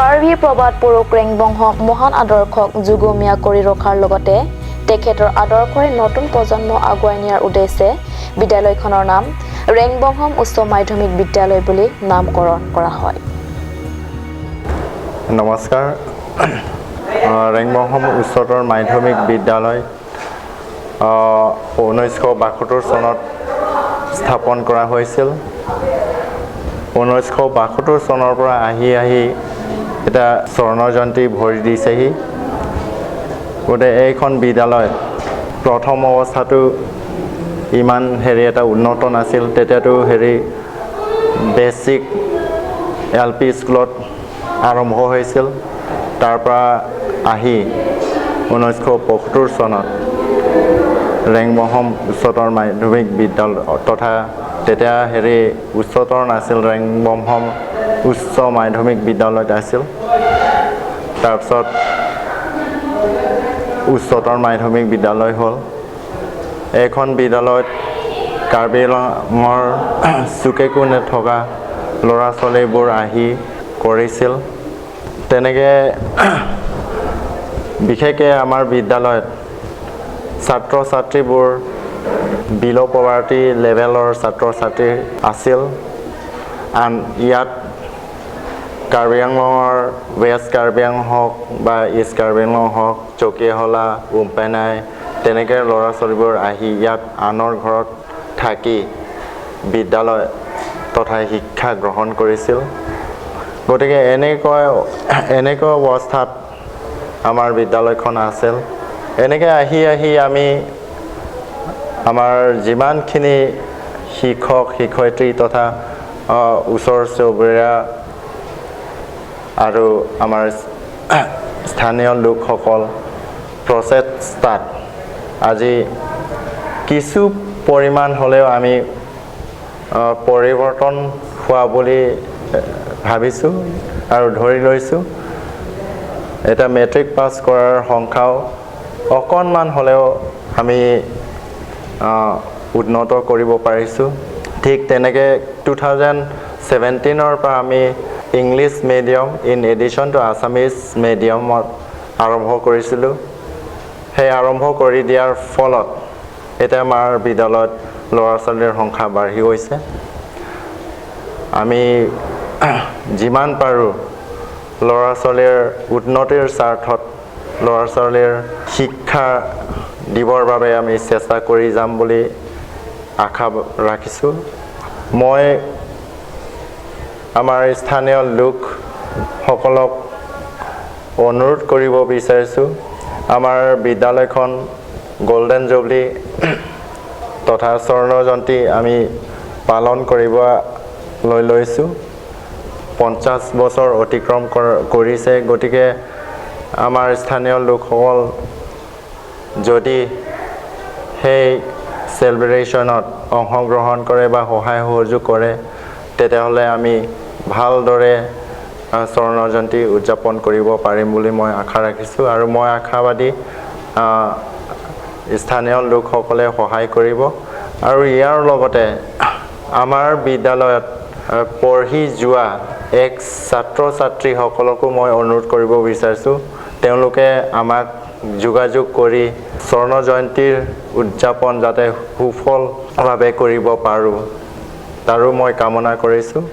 কাৰ্বি প্ৰবাদ পুৰুষ ৰেংবংহম মহান আদৰ্শক যুগমীয়া কৰি ৰখাৰ লগতে তেখেতৰ আদৰ্শৰে নতুন প্ৰজন্ম আগুৱাই নিয়াৰ উদ্দেশ্যে বিদ্যালয়খনৰ নাম ৰেংবংহম উচ্চ মাধ্যমিক বিদ্যালয় বুলি নামকৰণ কৰা হয়। নমস্কাৰ। ৰেংবংহম উচ্চতৰ মাধ্যমিক বিদ্যালয় 1972 চনত স্থাপন কৰা হৈছিল। 1972 চনৰ পৰা আহি আহি এটা স্বৰ্ণ জয়ন্তী ভৰি দিছেহি। গতিকে এইখন বিদ্যালয় প্ৰথম অৱস্থাটো ইমান হেৰি এটা উন্নত নাছিল। তেতিয়াতো হেৰি বেছিক এল পি স্কুলত আৰম্ভ হৈছিল। তাৰ পৰা আহি 1975 চনত ৰেংবংহম উচ্চতৰ মাধ্যমিক বিদ্যালয় তথা তেতিয়া হেৰি উচ্চতৰ নাছিল, ৰেংবংহম উচ্চ মাধ্যমিক বিদ্যালয়ত আছিল। তাৰপিছত উচ্চতৰ মাধ্যমিক বিদ্যালয় হ'ল। এইখন বিদ্যালয়ত কাৰ্বি আংলঙৰ চুকে কোণে থকা ল'ৰা ছোৱালীবোৰ আহি কৰিছিল। তেনেকৈ বিশেষকৈ আমাৰ বিদ্যালয়ত ছাত্ৰ ছাত্ৰীবোৰ বিল' পভাৰ্টি লেভেলৰ ছাত্ৰ ছাত্ৰী আছিল। আন ইয়াত কাৰ্বি আংলঙৰ ৱেষ্ট কাৰ্বি আংলং হওক বা ইষ্ট কাৰ্বি আংলং হওক, চকীহলা, উমপেনাই, তেনেকৈ ল'ৰা ছোৱালীবোৰ আহি ইয়াত আনৰ ঘৰত থাকি বিদ্যালয় তথা শিক্ষা গ্ৰহণ কৰিছিল। গতিকে এনেকুৱা অৱস্থাত আমাৰ বিদ্যালয়খন আছিল। এনেকৈ আহি আহি আমি আমাৰ যিমানখিনি শিক্ষক শিক্ষয়িত্ৰী তথা ওচৰ চুবুৰীয়া আৰু আমাৰ স্থানীয় লোকসকল প্ৰচেষ্টাত আজি কিছু পৰিমাণ হ'লেও আমি পৰিৱৰ্তন হোৱা বুলি ভাবিছোঁ আৰু ধৰি লৈছোঁ। এতিয়া মেট্ৰিক পাছ কৰাৰ সংখ্যাও অকণমান হ'লেও আমি উন্নত কৰিব পাৰিছোঁ। ঠিক তেনেকৈ 2017ৰ পৰা আমি English medium in addition to Assamese মিডিয়ামত আৰম্ভ কৰিছিলোঁ। সেই আৰম্ভ কৰি দিয়াৰ ফলত এতিয়া আমাৰ বিদ্যালয়ত ল'ৰা ছোৱালীৰ সংখ্যা বাঢ়ি গৈছে। আমি যিমান পাৰোঁ ল'ৰা ছোৱালীৰ উন্নতিৰ স্বাৰ্থত ল'ৰা ছোৱালীৰ শিক্ষা দিবৰ বাবে আমি চেষ্টা কৰি যাম বুলি আশা ৰাখিছোঁ। মই আমাৰ স্থানীয় লোকসকলক অনুৰোধ কৰিব বিচাৰিছোঁ, আমাৰ বিদ্যালয়খন গল্ডেন জুবলি তথা স্বৰ্ণ জয়ন্তী আমি পালন কৰিবলৈ লৈছোঁ। 50 বছৰ অতিক্ৰম কৰিছে। গতিকে আমাৰ স্থানীয় লোকসকল যদি সেই চেলিব্ৰেশ্যনত অংশগ্ৰহণ কৰে বা সহায় সহযোগ কৰে, তেতিয়াহ'লে আমি ভালদৰে স্বৰ্ণ জয়ন্তী উদযাপন কৰিব পাৰিম বুলি মই আশা ৰাখিছোঁ। আৰু মই আশাবাদী স্থানীয় লোকসকলে সহায় কৰিব। আৰু ইয়াৰ লগতে আমাৰ বিদ্যালয়ত পঢ়ি যোৱা এক ছাত্ৰ ছাত্ৰীসকলকো মই অনুৰোধ কৰিব বিচাৰিছোঁ, তেওঁলোকে আমাক যোগাযোগ কৰি স্বৰ্ণ জয়ন্তীৰ উদযাপন যাতে সুফলভাৱে কৰিব পাৰোঁ তাৰো মই কামনা কৰিছোঁ।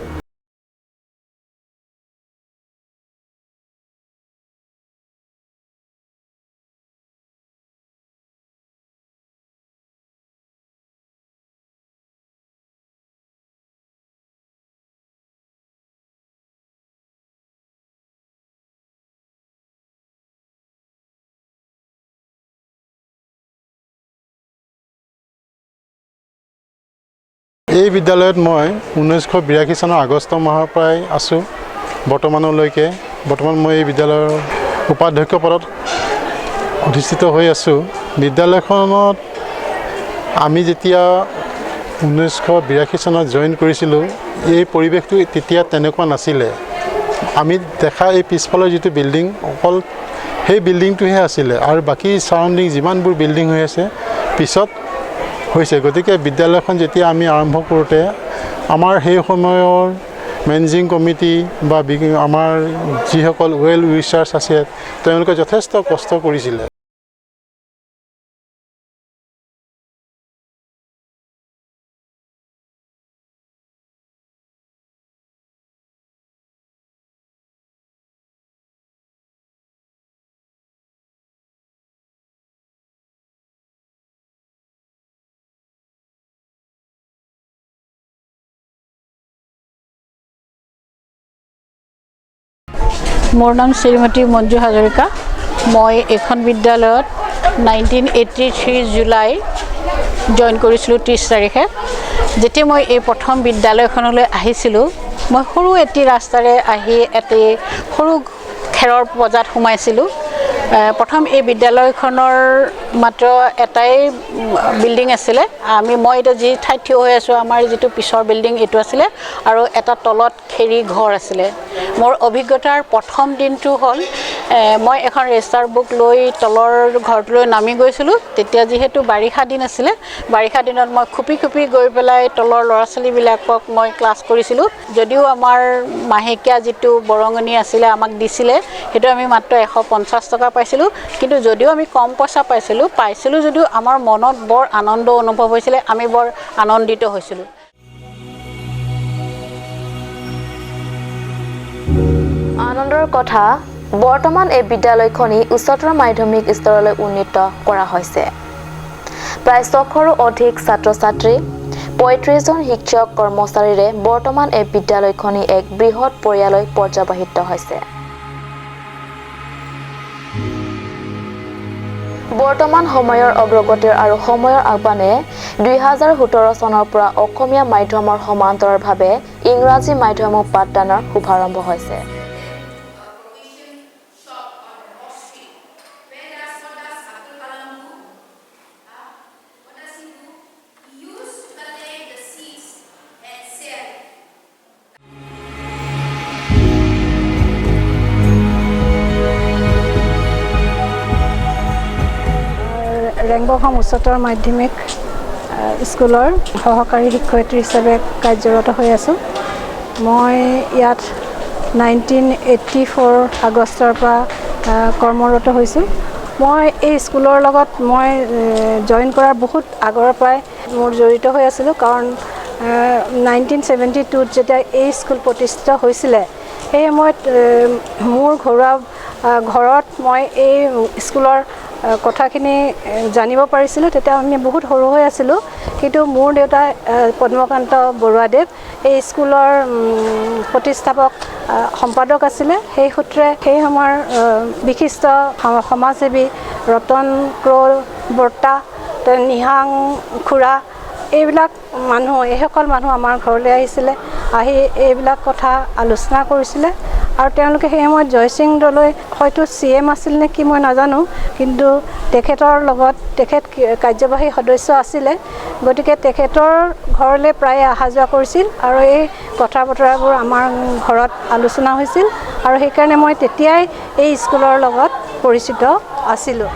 এই বিদ্যালয়ত মই 1982 চনৰ আগষ্ট মাহৰ পৰাই আছোঁ বৰ্তমানলৈকে। বৰ্তমান মই এই বিদ্যালয়ৰ উপাধ্যক্ষ পদত অধিষ্ঠিত হৈ আছোঁ। বিদ্যালয়খনত আমি যেতিয়া 1982 চনত জইন কৰিছিলোঁ, এই পৰিৱেশটো তেতিয়া তেনেকুৱা নাছিলে। আমি দেখা এই পিছফালৰ যিটো বিল্ডিং, অকল সেই বিল্ডিংটোহে আছিলে আৰু বাকী ছাৰাউণ্ডিং যিমানবোৰ বিল্ডিং হৈ আছে পিছত হৈছে। গতিকে বিদ্যালয়খন যেতিয়া আমি আৰম্ভ কৰোঁতে আমাৰ সেই সময়ৰ মেনেজিং কমিটি বা আমাৰ যিসকল ৱেল উইচাৰ্ছ আছে তেওঁলোকে যথেষ্ট কষ্ট কৰিছিলে। মোৰ নাম শ্ৰীমতী মঞ্জু হাজৰিকা। মই এইখন বিদ্যালয়ত 1983 জুলাই জইন কৰিছিলোঁ 30 তাৰিখে। যেতিয়া মই এই প্ৰথম বিদ্যালয়খনলৈ আহিছিলোঁ, মই সৰু এটি ৰাস্তাৰে আহি এটি সৰু খেৰৰ পঁজাত সোমাইছিলোঁ। প্ৰথম এই বিদ্যালয়খনৰ মাত্ৰ এটাই বিল্ডিং আছিলে। মই এতিয়া যি ঠাইত থিয় হৈ আছোঁ, আমাৰ যিটো পিছৰ বিল্ডিং এইটো আছিলে, আৰু এটা তলত খেৰী ঘৰ আছিলে। মোৰ অভিজ্ঞতাৰ প্ৰথম দিনটো হ'ল, মই এখন ৰেজিষ্টাৰ বুক লৈ তলৰ ঘৰটোলৈ নামি গৈছিলোঁ। তেতিয়া যিহেতু বাৰিষা দিন আছিলে, বাৰিষা দিনত মই খুপি খুপি গৈ পেলাই তলৰ ল'ৰা ছোৱালীবিলাকক মই ক্লাছ কৰিছিলোঁ। যদিও আমাৰ মাহেকীয়া যিটো বৰঙণি আছিলে আমাক দিছিলে, সেইটো আমি মাত্ৰ 150 টকা পাইছিলোঁ। কিন্তু যদিও আমি কম পইচা পাইছিলোঁ যদিও আমাৰ মনত বৰ আনন্দ অনুভৱ হৈছিলে, আমি বৰ আনন্দিত হৈছিলোঁ। আনন্দৰ কথা, বৰ্তমান এই বিদ্যালয়খনি উচ্চতৰ মাধ্যমিক স্তৰলৈ উন্নীত কৰা হৈছে। প্ৰায় 600ৰো অধিক ছাত্ৰ ছাত্ৰী, 35জন শিক্ষক কৰ্মচাৰীৰে বৰ্তমান এই বিদ্যালয়খনি এক বৃহৎ পৰিয়াললৈ পৰ্যবসিত হৈছে। বৰ্তমান সময়ৰ অগ্ৰগতিৰ আৰু সময়ৰ আহ্বানে 2017 চনৰ পৰা অসমীয়া মাধ্যমৰ সমান্তৰালভাৱে ইংৰাজী মাধ্যমো পাঠদানৰ শুভাৰম্ভ হৈছে। ৰেংবংহম উচ্চতৰ মাধ্যমিক স্কুলৰ সহকাৰী শিক্ষয়িত্ৰী হিচাপে কাৰ্যৰত হৈ আছোঁ। মই ইয়াত 1984 আগষ্টৰ পৰা কৰ্মৰত হৈছোঁ। মই এই স্কুলৰ লগত মই জইন কৰাৰ বহুত আগৰ পৰাই মোৰ জড়িত হৈ আছিলোঁ, কাৰণ 1972 যেতিয়া এই স্কুল প্ৰতিষ্ঠিত হৈছিলে, সেই সময়ত মোৰ ঘৰুৱা ঘৰত মই এই স্কুলৰ কথাখিনি জানিব পাৰিছিলোঁ। তেতিয়া আমি বহুত সৰু হৈ আছিলোঁ, কিন্তু মোৰ দেউতা পদ্মকান্ত বৰুৱাদেৱ এই স্কুলৰ প্ৰতিষ্ঠাপক সম্পাদক আছিলে। সেই সূত্ৰে সেই সময়ৰ বিশিষ্ট সমাজসেৱী ৰতন ক্ৰ'ৰ বৰ্তা, নিহাং খুৰা, এইবিলাক মানুহ, এইসকল মানুহ আমাৰ ঘৰলৈ আহিছিলে, আহি এইবিলাক কথা আলোচনা কৰিছিলে। আৰু তেওঁলোকে সেই সময়ত জয়সিং দলৈ হয়তো CM আছিল নে কি মই নাজানো, কিন্তু তেখেতৰ লগত তেখেত কাৰ্যবাহী সদস্য আছিলে, গতিকে তেখেতৰ ঘৰলৈ প্ৰায়ে অহা যোৱা কৰিছিল আৰু এই কথা বতৰাবোৰ আমাৰ ঘৰত আলোচনা হৈছিল। আৰু সেইকাৰণে মই তেতিয়াই এই স্কুলৰ লগত পৰিচিত আছিলোঁ।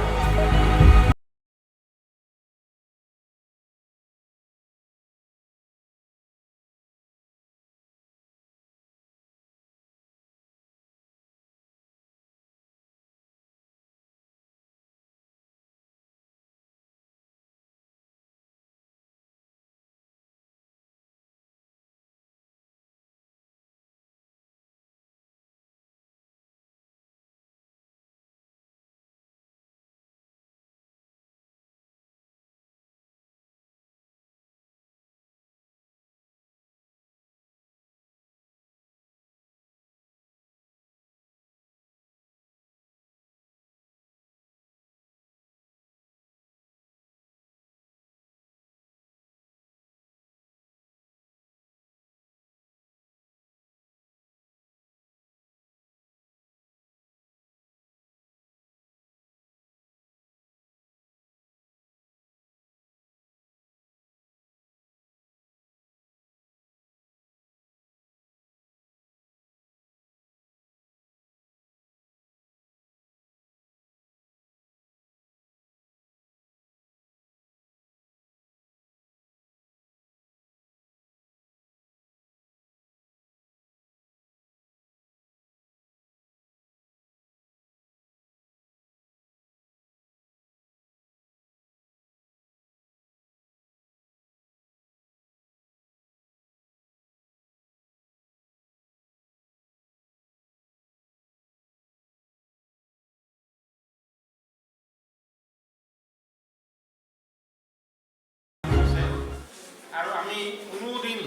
আৰু আমি কোনোদিন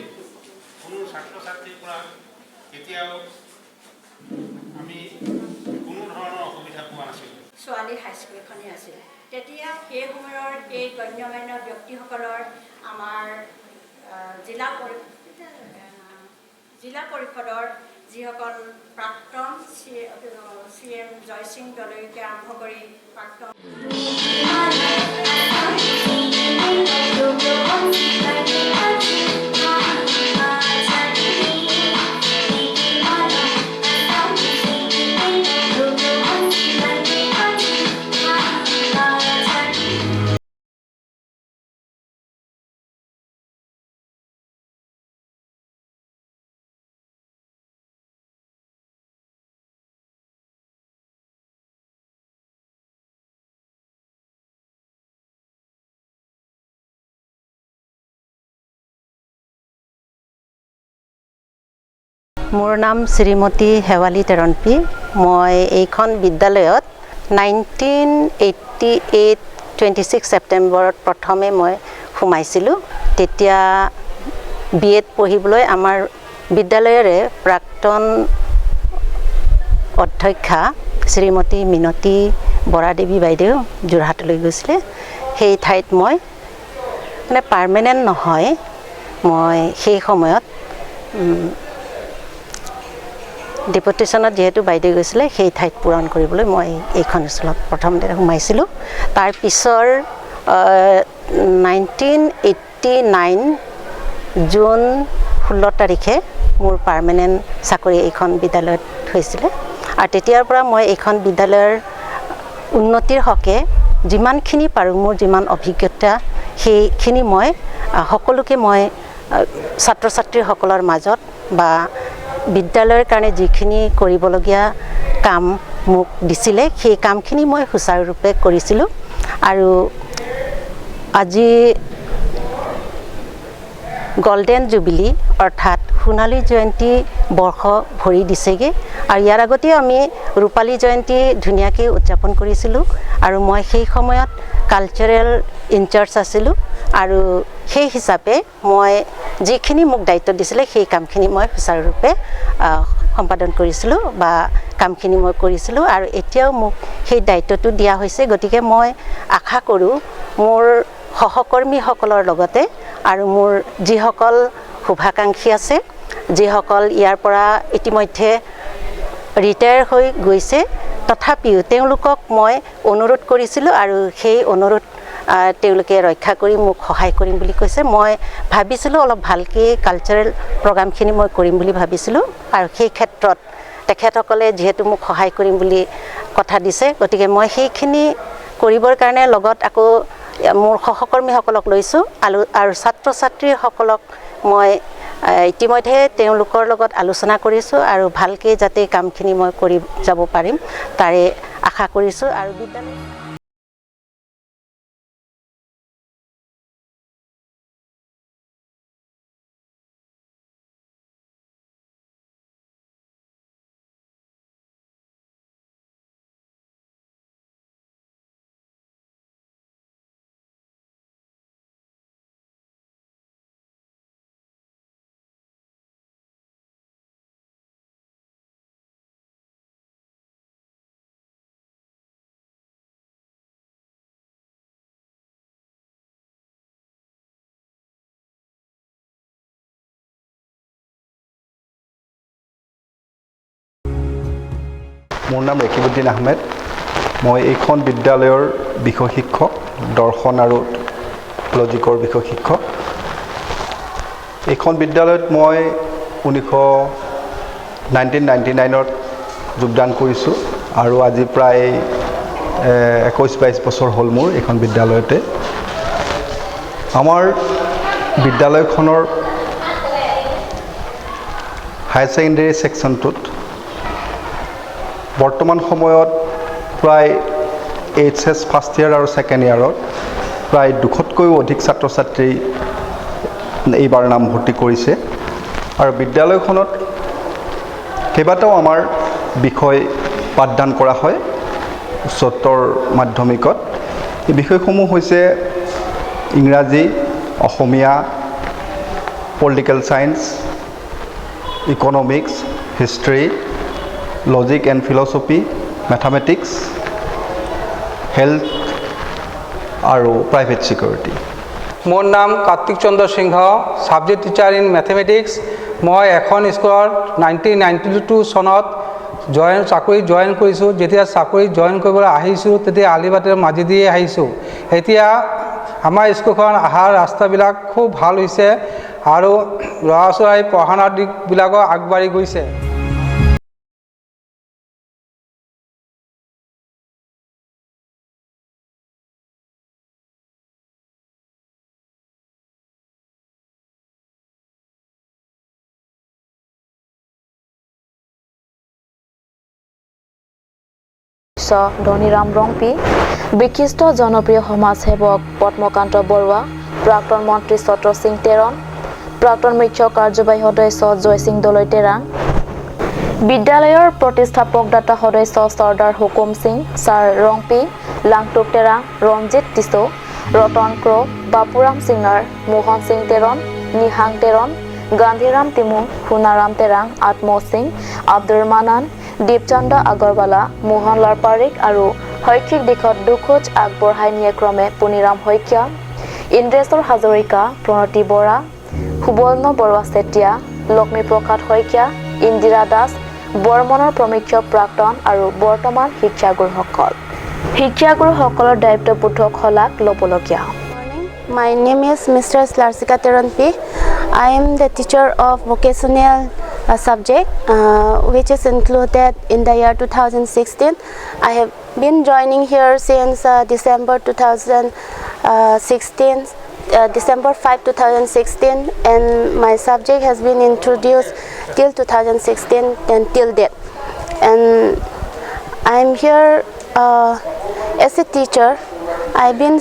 কোনো ছাত্ৰ ছাত্ৰীৰ পৰা কেতিয়াও আমি কোনো ধৰণৰ অসুবিধা পোৱা নাছিলোঁ। ছোৱালী হাইস্কুল এখনেই আছিল তেতিয়া। সেই সময়ৰ সেই গণ্যমান্য ব্যক্তিসকলৰ আমাৰ জিলা পৰিষদৰ যিসকল প্ৰাক্তন চি এম জয়সিং দলৈকে আৰম্ভ কৰি প্ৰাক্তন মোৰ নাম শ্ৰীমতী শেৱালী তেৰণপী। মই এইখন বিদ্যালয়ত 1988 26 ছেপ্টেম্বৰত প্ৰথমে মই সোমাইছিলোঁ। তেতিয়া বি এড পঢ়িবলৈ আমাৰ বিদ্যালয়ৰে প্ৰাক্তন অধ্যক্ষা শ্ৰীমতী মিনতী বৰাদেৱী বাইদেউ যোৰহাটলৈ গৈছিলে। সেই ঠাইত মই মানে পাৰ্মানেণ্ট নহয়, মই সেই সময়ত ডেপুটেশ্যনত যিহেতু বাইদেউ গৈছিলে, সেই ঠাইত পূৰণ কৰিবলৈ মই এইখন স্কুলত প্ৰথমতে সোমাইছিলোঁ। তাৰ পিছৰ 1989 জুন 16 তাৰিখে মোৰ পাৰ্মানেণ্ট চাকৰি এইখন বিদ্যালয়ত হৈছিলে। আৰু তেতিয়াৰ পৰা মই এইখন বিদ্যালয়ৰ উন্নতিৰ হকে যিমানখিনি পাৰোঁ, মোৰ যিমান অভিজ্ঞতা সেইখিনি মই সকলোকে মই ছাত্ৰ ছাত্ৰীসকলৰ মাজত বা বিদ্যালয়ৰ কাৰণে যিখিনি কৰিবলগীয়া কাম মোক দিছিলে, সেই কামখিনি মই সুচাৰুৰূপে কৰিছিলোঁ। আৰু আজি গল্ডেন জুবিলি অৰ্থাৎ সোণালী জয়ন্তী বৰ্ষ ভৰি দিছেগৈ। আৰু ইয়াৰ আগতেও আমি ৰূপালী জয়ন্তী ধুনীয়াকৈ উদযাপন কৰিছিলোঁ আৰু মই সেই সময়ত কালচাৰেল ইনচাৰ্জ আছিলোঁ আৰু সেই হিচাপে মই যিখিনি মোক দায়িত্ব দিছিলে, সেই কামখিনি মই সুচাৰুৰূপে সম্পাদন কৰিছিলোঁ বা কামখিনি মই কৰিছিলোঁ। আৰু এতিয়াও মোক সেই দায়িত্বটো দিয়া হৈছে। গতিকে মই আশা কৰোঁ মোৰ সহকৰ্মীসকলৰ লগতে আৰু মোৰ যিসকল শুভাকাংক্ষী আছে, যিসকল ইয়াৰ পৰা ইতিমধ্যে ৰিটায়াৰ হৈ গৈছে, তথাপিও তেওঁলোকক মই অনুৰোধ কৰিছিলোঁ আৰু সেই অনুৰোধ তেওঁলোকে ৰক্ষা কৰি মোক সহায় কৰিম বুলি কৈছে। মই ভাবিছিলোঁ অলপ ভালকৈ কালচাৰেল প্ৰগ্ৰামখিনি মই কৰিম বুলি ভাবিছিলোঁ আৰু সেই ক্ষেত্ৰত তেখেতসকলে যিহেতু মোক সহায় কৰিম বুলি কথা দিছে, গতিকে মই সেইখিনি কৰিবৰ কাৰণে লগত আকৌ মোৰ সহকৰ্মীসকলক লৈছোঁ আৰু ছাত্ৰ ছাত্ৰীসকলক মই ইতিমধ্যে তেওঁলোকৰ লগত আলোচনা কৰিছোঁ আৰু ভালকৈ যাতে কামখিনি মই কৰি যাব পাৰিম তাৰে আশা কৰিছোঁ। আৰু বিদ্যালয় মোৰ নাম ৰেকিবুদ্দিন আহমেদ। মই এইখন বিদ্যালয়ৰ বিষয় শিক্ষক, দৰ্শন আৰু লজিকৰ বিষয় শিক্ষক। এইখন বিদ্যালয়ত মই 1999ত যোগদান কৰিছোঁ আৰু আজি প্ৰায় 21-22 বছৰ হ'ল মোৰ এইখন বিদ্যালয়তে। আমাৰ বিদ্যালয়খনৰ হায়াৰ ছেকেণ্ডেৰী ছেকশ্যনটোত বৰ্তমান সময়ত প্ৰায় এইচ এছ ফাৰ্ষ্ট ইয়েৰ আৰু ছেকেণ্ড ইয়েৰত প্ৰায় 200তকৈও অধিক ছাত্ৰ ছাত্ৰী এইবাৰ নামভৰ্তি কৰিছে। আৰু বিদ্যালয়খনত কেইবাটাও আমাৰ বিষয় পাঠদান কৰা হয় উচ্চতৰ মাধ্যমিকত। এই বিষয়সমূহ হৈছে ইংৰাজী, অসমীয়া, Political science, economics, history, logic and philosophy, mathematics, health আৰু প্ৰাইভেট ছিকিউৰিটি। মোৰ নাম কাৰ্তিক চন্দ্ৰ সিংহ, ছাবজেক্ট টিচাৰ ইন মেথমেটিক্স। মই এখন স্কুলত 1992 চনত চাকৰি জইন কৰিছোঁ। যেতিয়া চাকৰি জইন কৰিবলৈ আহিছোঁ, তেতিয়া আলিবাটেৰ মাজেদিয়ে আহিছোঁ। এতিয়া আমাৰ স্কুলখন অহাৰ ৰাস্তাবিলাক খুব ভাল হৈছে আৰু ল'ৰা ছোৱালী পঢ়া শুনাৰ দিশবিলাকো আগবাঢ়ি গৈছে। ধনীৰাম ৰংপি, বিশিষ্ট জনপ্ৰিয় সমাজসেৱক পদ্মকান্ত বৰুৱা, প্ৰাক্তন মন্ত্ৰী ছত্ৰ সিং তেৰণ, প্ৰাক্তন মুখ্য কাৰ্যবাহী সদস্য জয়সিং দলৈ তেৰাং, বিদ্যালয়ৰ প্ৰতিষ্ঠাপক দাতা সদস্য চৰ্দাৰ হুকুম সিং, ছাৰ ৰংপি, লাংটুক তেৰাং, ৰঞ্জিত টিছো, ৰতন ক্ৰ', বাপুৰাম সিঙাৰ, মোহন সিং তেৰণ, নিহাং তেৰণ, গান্ধীৰাম তিমুং, সোণাৰাম তেৰাং, আত্ম সিং, আব্দুৰ মানান, দীপচন্দ্ৰ আগৰৱালা, মোহনলাল পাৰিক আৰু শৈক্ষিক দিশত দুখোজ আগবঢ়াই নিয়ে ক্ৰমে পুনিৰাম শইকীয়া, ইন্দ্ৰেশ্বৰ হাজৰিকা, প্ৰণতি বৰা, সুবৰ্ণ বৰুৱা চেতিয়া, লক্ষ্মীপ্ৰসাদ শইকীয়া, ইন্দিৰা দাস বৰ্মনৰ প্ৰমুখ্য প্ৰাক্তন আৰু বৰ্তমান শিক্ষাগুৰুসকল। শিক্ষাগুৰুসকলৰ দায়িত্ববোধক শলাগ ল'বলগীয়া। My name is Mr. Larsika Teronpi. I am the teacher of vocational subject, which is included in the year 2016. I have been joining here since December 2016, December 5, 2016, and my subject has been introduced till 2016 and till date. And I'm here as a teacher. I've been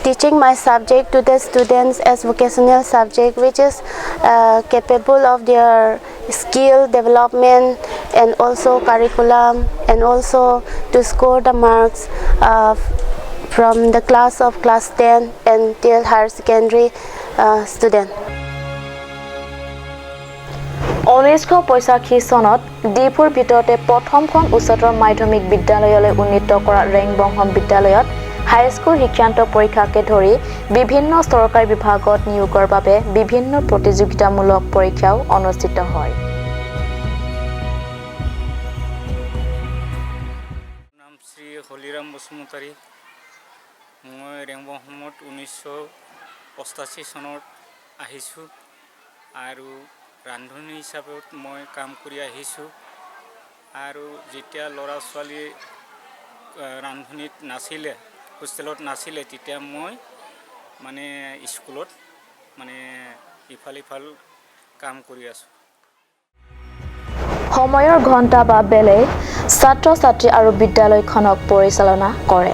teaching my subject to the students as vocational subject, which is capable of their skill development and also curriculum, and also to score the marks from the class of class 10 and till higher secondary student. 1985 চনত ডিফুৰ ভিতৰতে প্ৰথমখন উচ্চতৰ মাধ্যমিক বিদ্যালয়লৈ উন্নীত কৰা ৰেংবংহম বিদ্যালয়ত হাইস্কুল শিক্ষান্ত পৰীক্ষাকে ধৰি বিভিন্ন চৰকাৰী বিভাগত নিয়োগৰ বাবে বিভিন্ন প্ৰতিযোগিতামূলক পৰীক্ষাও অনুষ্ঠিত হয়। নাম শ্ৰী হলিৰাম বসুমতাৰী। মই ৰেংবংহমত 1985 চনত আহিছোঁ আৰু ৰান্ধনী হিচাপত মই কাম কৰি আহিছোঁ। আৰু যেতিয়া ল'ৰা ছোৱালী ৰান্ধনীত নাছিলে, হোষ্টেলত নাছিলে, তেতিয়া মই মানে স্কুলত মানে ইফাল ইফাল কাম কৰি আছোঁ। সময়ৰ ঘণ্টা বা বেলে ছাত্ৰ ছাত্ৰী আৰু বিদ্যালয়খনক পৰিচালনা কৰে।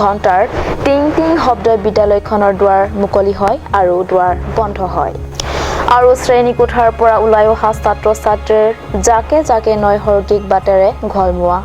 ঘণ্টাৰ টিং টিং শব্দই বিদ্যালয়খনৰ দুৱাৰ মুকলি হয় আৰু দুৱাৰ বন্ধ হয় আৰু শ্ৰেণীকোঠাৰ পৰা ওলাই অহা ছাত্ৰ ছাত্ৰীৰ জাকে জাকে নৈসৰ্গিক বাটেৰে ঘৰমুৱা